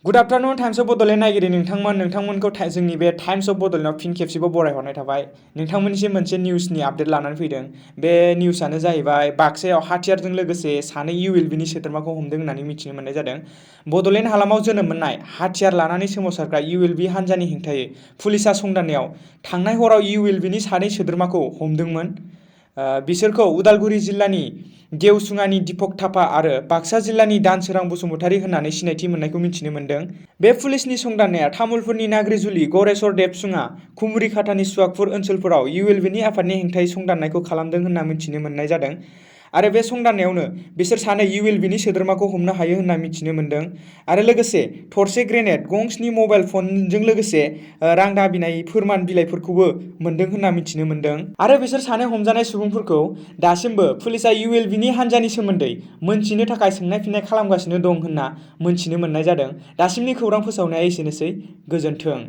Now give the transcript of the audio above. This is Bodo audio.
Good afternoon times of Bodoland नायगिरि नोंथांमोनखौ जोंनि बे टाइम्स अफ बड'लेण्डआव फिन खेबसेबाव बरायहरनाय थाबाय। नोंथांमोननिसिम मोनसे निउसनि आपडेट लानानै फैदों। बे निउसआनो जाहैबाय बाक्सायाव हाथियारजों लोगोसे सानै ULBनि सोद्रोमाखौ हमदों होननानै मिथिनो मोननाय जादों। बड'लेण्ड हालामाव जोनोम मोननाय हाथियार लानानै सोमावसारग्रा ULB हान्जानि हेंथायै पुलिसआ संदाननायाव थांनाय हराव ULBनि सानै सोद्रोमाखौ हमदोंमोन। बिसोरखौ उदालगुरि जिल्लानि गेवसुङानि दीपक थापा आरो बाक्सा जिल्लानि दानसोरां बसुमतारी होननानै सिनायथि मोननायखौ मिथिनो मोन्दों। बे पुलिसनि संदाननाया तामुलपुरनि नाग्रिजुलि गौरेस्वर देबसुङा कुमुरिघाटानि सुवागपुर ओनसोलफोराव ULBनि आफादनि हेंथायै संदाननायखौ खालामदों होनना मिथिनो मोननाय जादों। आरो बे संदाननायावनो बिसोर सानै ULBनि सोद्रोमाखौ हमनो हायो होनना मिथिनो मोन्दों। आरो लोगोसे थरसे ग्रेनेड, गंस्नि मबाइल फनजों लोगोसे रां दाबिनाय फोरमान बिलाइफोरखौबो मोन्दों होनना मिथिनो मोन्दों। आरो बिसोर सानै हमजानाय सुबुंफोरखौ दासिमबो पुलिसआ ULBनि हान्जानि सोमोन्दै मोनथिनो थाखाय सोंनाय फिन्नाय खालामगासिनो दं होनना मोनथिनो मोननाय जादों। दासिमनि खौरां फोसावनाया एसेनोसै। गोजोन्थों।